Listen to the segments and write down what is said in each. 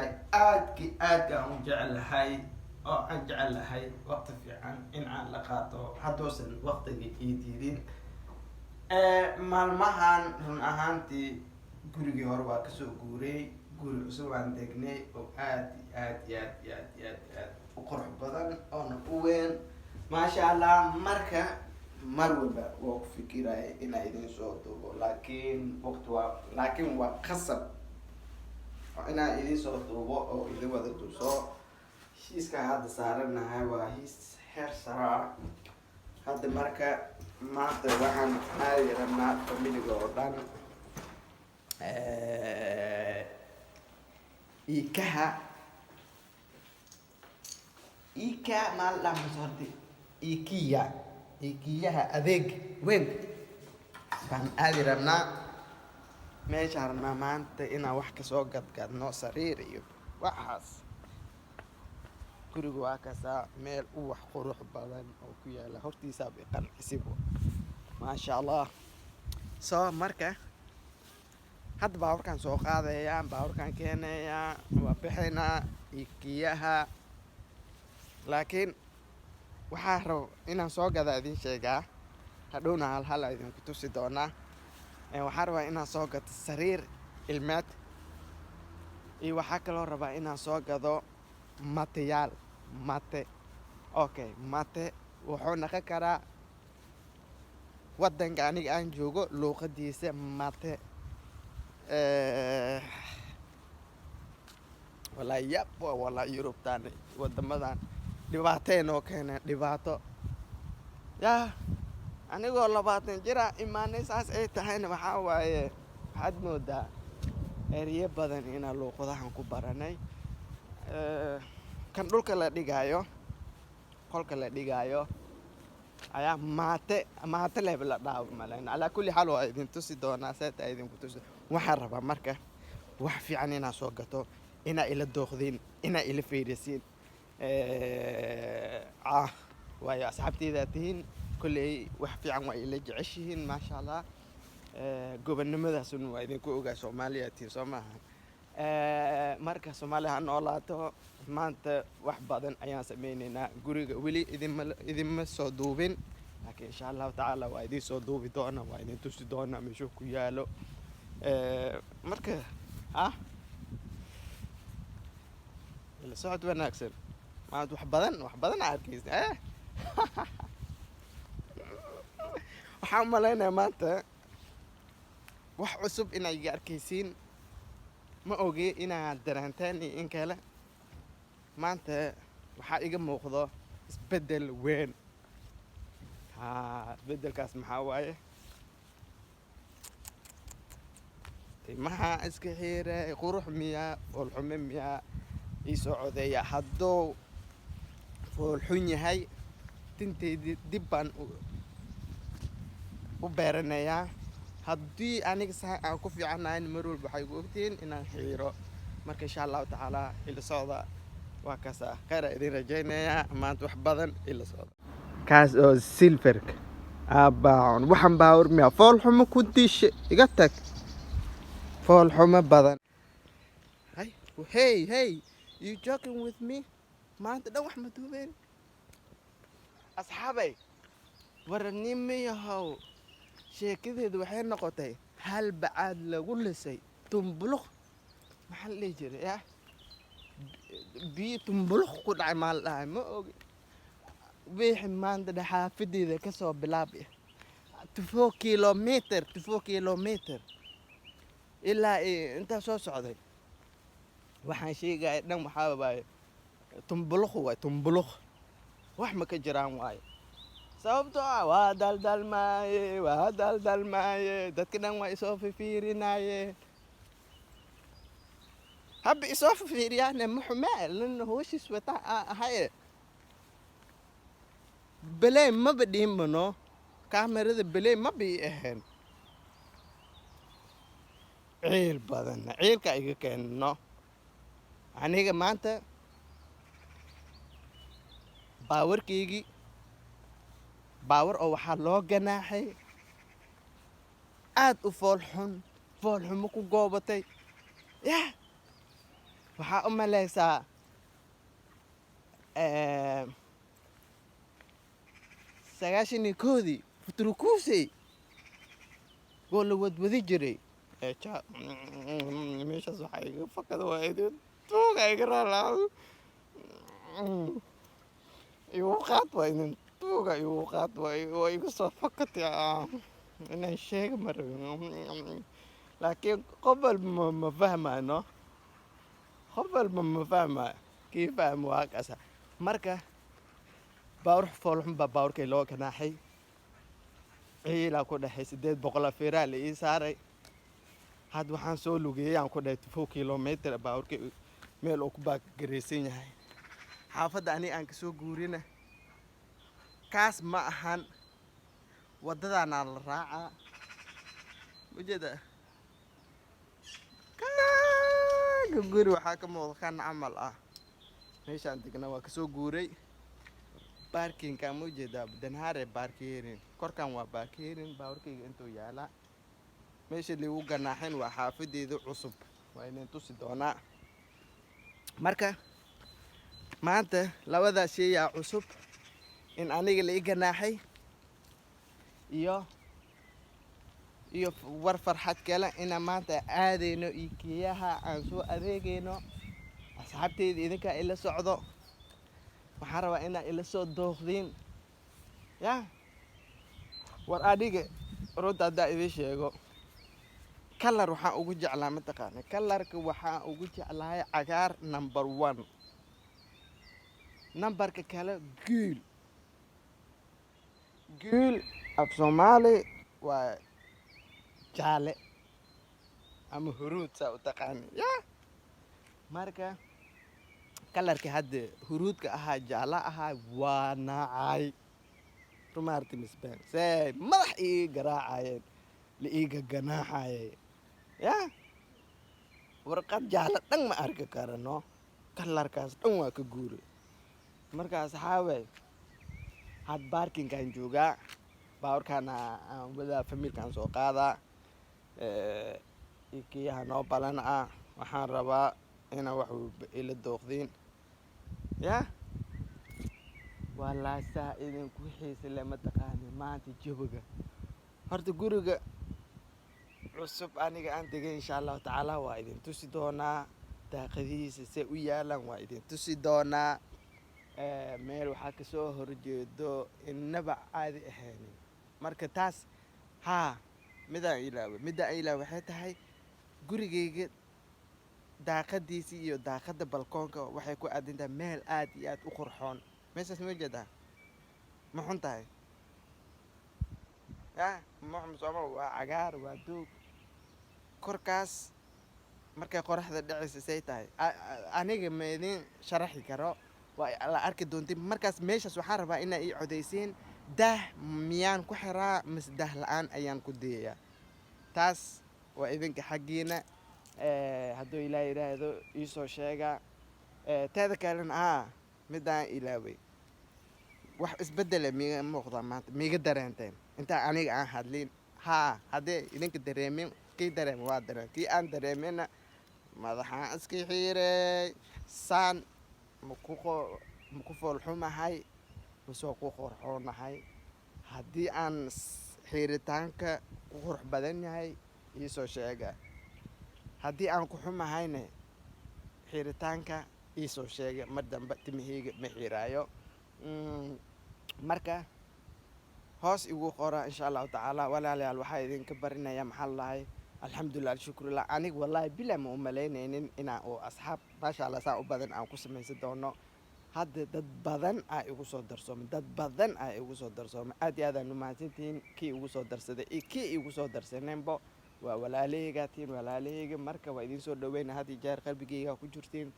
Jecelahay aadki aadka aan u jecelahay oo aan jecelahay waqti fiican in aan la qaato, hadduusan waqtiga ii diidin. Maalmahan run ahaantii gurigii hore waa kasoo guuray, guri cusub aan degnay oo aad iyo aad iyo aad iyo aad iyo aad iyo aad u qurux badan oona u weyn, maasha Allah. Marka mar walba waa ku fikiraya inaa idin soo duubo, laakiin waqti waa, laakiin waa qasab inaan idin soo duubo oo idin wada tuso. Heshiiska hadda saaranahay waa hiis heer sare ah. Hadda marka maanta waxaan aadi rabnaa familiga oo dhan IKEA-ha. IKEA maal dhaha horta, IKEA, IKEA-ha adeeg weyn baan aadi rabnaa. Meeshaan rabnaa maanta inaan wax kasoo gadgadno, sariir iyo waxaas. Guriga waa kasaa, meel u wax qurux badan oo ku yaala hortiisaaba iqancisibo, maasha Allah. So marka hadda baaburkaan soo qaadayaa, baaburkaan keenayaa, waa bixinaa IKEA-ha. Laakiin waxaa rabo inaan soo gadaa idin sheegaa, hadhowna hal hal idinku tusi doonaa. Waxaan rabaa inaan soo gato sariir ilmeed, iyo waxaa kaloo rabaa inaan soo gado mateyaal. Mate, okay, mate wuxuu naqon karaa waddanka aniga aan joogo luuqadiisa mate. Walaa yab, walaa Yurubtaan wadamadan dhibaatay noo keeneen, dhibaato. Yaa anigoo 20 jira imaanay, saas ay tahayna waxaa waaye waxaad moodaa eryo badan inaan luuqadahan ku baranay. Kan dhulka la dhigaayo, qolka la dhigaayo ayaa maate, maate leba la dhaha malayn. Calaa kulli xaal waa idin tusi doonaa, seeta idinku tusi. Waxaan rabaa marka wax fiican inaa soo gato, inaa ila dooqdin, inaa ila fiirisiin. Ah, waayo asxaabteyda tihiin, kolley wax fiican waa ila jeceshihiin, maasha Allah. Gobonnimadaasuna waa idinku ogaa, Soomaaliya tihiin, soo maaha? Marka Soomaaliya ha noolaato. Maanta wax badan ayaan sameyneynaa. Guriga weli idinma soo duubin, laakiin insha Allahu tacaala waa idin soo duubi doona, waa idin tusi doona meeshuu ku yaalo. Marka ah ila socod wanaagsan. Maanta wax badan, wax badan aa arkeysa. Waxaan u malaynayaa maanta wax cusub inay iga arkaysiin. Ma ogi inaad dareenteen iyo in kale. Maanta waxaa iga muuqdo isbeddel weyn. Haa, isbeddelkaas maxaa waaye? Timaha iska xiiray, qurux miyaa, foolxume miyaa? Ii soo codeeya. Hadduu foolxun yahay, tinteydii dib baan u beeranayaa. Haddii aniga saa aan ku fiicanahayn, mar walba waxay igu ogtihiin inaan xiiro. Marka insha Allahu tacaala ila socda. Waa kaasa, khayr aa idin rajaynayaa. Maanta wax badan ila socda. Kaas oo silverka aabbaacon, waxaan baawar miyaa? Foolxumo ku dishe, iga tag, foolxumo badan. Hey, hey, hey, you joking with me? Maanta dhan wax ma duubeen, asxaabay. Waranimayahow, sheekadeedu waxay noqotay hal bacaad lagu lisay tumbuluq. Maxaa la dhihi jiray? Yah, biyo tumbuluq ku dhacay maa la dhahay? Ma ogi. Wixii maanta dhe xaafadeeda kasoo bilaab to 4 kilometer, to 4 kilometer ilaa iyo intaa soo socday, waxaan sheegaya dhan waxaa waaye tumbuluq waay, tumbuluq wax ma ka jiraan waaye. Sababtoo ah waa daldalmaaye, waa daldalmaaye, dadka dhan waa isoo fifiirinaaye. Habba isoo fifiiriyaane, ma xumee lana hooshiis wata ahaye. Beley maba dhiinbano, kaamirada beley maba ii ahayn. Ciil badanna ciilka iga keenno aniga maanta. Baawarkaygii, baawar oo waxaa loo ganaaxay aad u fool xun, foolxumo ku goobatay. Yah, Waxaa u malaysaa 91-dii Futurukusey oo la wadwadi jiray. Meeshaas waxaa iga fakada, waa idin tuuga, iga raalaado, igu qaad, waa idin tuuga, igu qaad, waa igu soo fakatay. Inaan sheega ma rabin, laakiin qof walba ma fahmayo, qof walba ma fahmayo. Kii fahmo waa kasa. Marka baawur foolxun baa baawurkay loo ganaaxay. Ciilaa ku dhaxay, 800 afiiraa la ii saaray. Hadda waxaan soo lugeeyay, aan ku dhahay, 4 kilometer, baawurkay meel uu ku baakagaraysan yahay xaafadda ani aan kasoo guurina. Kaas ma ahan, waddadaanaa la raacaa. Ujeeda kaaga guri waxaa ka muuqda kan camal ah. Meeshaan degna waa kasoo guuray. Parkingka ma ujeedaa? Den här är parkering. Korkan waa parkering. Baaburkayga intuu yaalaa. Meesha liigu ganaaxin waa xaafadeeda cusub, waa idin tusi doonaa. Marka maanta labadaa sheeyaa cusub: in aniga la ii ganaaxay iyo war farxad kale, inaan maanta aadayno Ikeaha, aan soo adeegayno. Asxaabteyda, idinkaa ila socdo. Waxaan rabaa inaa ila soo dooqdiin. Ya war, adiga runta haddaa idiin sheego, color waxaan ugu jeclaa, mataqaana colorka waxaan ugu jeclahay? Cagaar number one, numberka kale gul. Gul af Soomaali waa jaale ama huruud, saa u taqaani ya. Marka colorka hadda huruudka ahaa, jaala ahaa, waa nacay rumaarti misbeen see madax ii garaacayeen, la iiga ganaaxayay. Ya warqad jaalo dhan ma arki karano, colorkaas dhan waa ka guuray. Marka asxaabay, had parkingkaan joogaa, baawarkaana aan wadaa, famiilkaan soo qaadaa, Ikeaha noo balan ah. Waxaan rabaa inaa wax walba ila dooqdiin. Ya walaa, saa idinku xiisa le, mataqaani maanta jawiga. Horta guriga cusub aniga aan degay, insha Allahu tacaala, waa idin tusi doonaa. Daaqadihiisa say u yaalaan waa idin tusi doonaa. Meel waxaa kasoo horjeedo inaba caadi ahaynin. Marka taas haa, midaan ilaaway, midaan ilaaway waxay tahay gurigayga daaqadiisii iyo daaqada balkoonka waxay ku aadan tahay meel aad iyo aad u qurxoon. Meeshaas ma jeedaa? Ma xun tahay? Ya ma xun sooma? Waa cagaar, waa doog. Korkaas markay qoraxda dhacaysa say tahay, aniga ma idin sharaxi karo, waa la arki doontin. Markaas meeshaas waxaan rabaa inaa ii codaysiin: daah miyaan ku xiraa mise daah la-aan ayaan ku dayayaa? Taas waa idinka xaggiina. Hadduu Ilaah yidhaahdo, iisoo sheega. Teeda kalena, midaan ilaaway, wax isbedele miiga muuqda maanta? Miiga dareenteen intaa aniga aan hadlin? Haa, haddee idinka dareemin, kii dareema waa dareem, kii aan dareemina madaxaan iska xiirey. Saan maku maku foolxumahay mise waa ku qorxoonahay? Haddii aan xiiritaanka ku qurux badan yahay, iisoo sheega. Haddii aan ku xumahayna xiiritaanka, iisoo sheega. Mar dambe timaheyga ma xiiraayo. Marka hoos igu qora, insha Allahu tacaala. Walaalayaal, waxaa idinka barinaya, maxaa la dhahay, alxamdulilah, alshukrulah. Aniga wallahi bila ma u malaynaynin inaan oo asxaab, maasha Allah, saa u badan aan ku samaysan doono. Hadda dad badan aa igu soo darsoomay, dad badan aa igu soo darsoomay. Aad iyo aad aan umahadsantihiin kii igu soo darsaday iyo kii igu soo darsaneenbo. Waa walaalaheygaa tihiin, walaalaheyga. Marka waa idiin soo dhaweyna, had iyo jeer qalbigeyga ku jirtiin.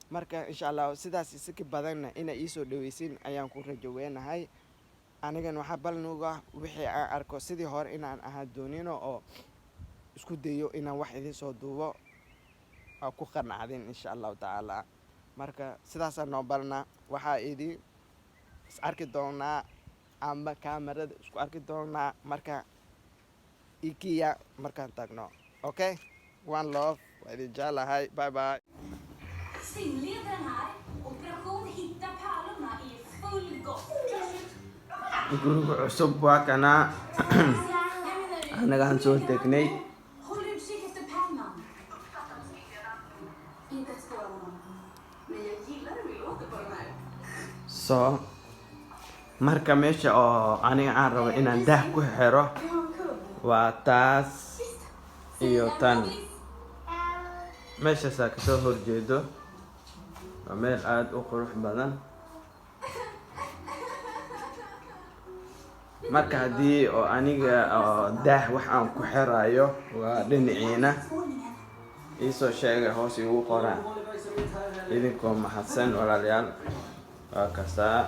Marka insha Allah sidaas isika badanna inay iisoo dhaweysiin ayaan ku rajo weynahay. Anigan waxaa balnuga wixii aan arko sidii hore inaan ahaa doonino oo isku dayo inaan wax idin soo duubo aa ku qanacdin, insha Allahu tacaala. Marka sidaasaa noo balna. Waxaa idin is arki doonaa ama kaamarada isku arki doonaa marka Ikea markaan tagno. Okay, one love, waa idin jeclahay. Bye bye. Simledaren här. Operation Hitta pärlorna är i full gång. Guriga cusub waa kanaa. Jag menar, Anagaan soo degnay. Håll utkik efter Pärlman. Inte ett spår av honom. Men jag gillar hur vi låter på den här. So marka meesha oo aniga aan rabo inaan daah ku xiro Vi har en kund. waa taas iyo tan meeshaasaa kasoo horjeedo. Waa meel aada u qurux badan. Marka haddii oo aniga oo daah wax aan ku xirayo waa dhinaciina iisoo sheegay, hoos igu qoraan, idinkoo mahadsan, walaalayaal. Waa kasaa.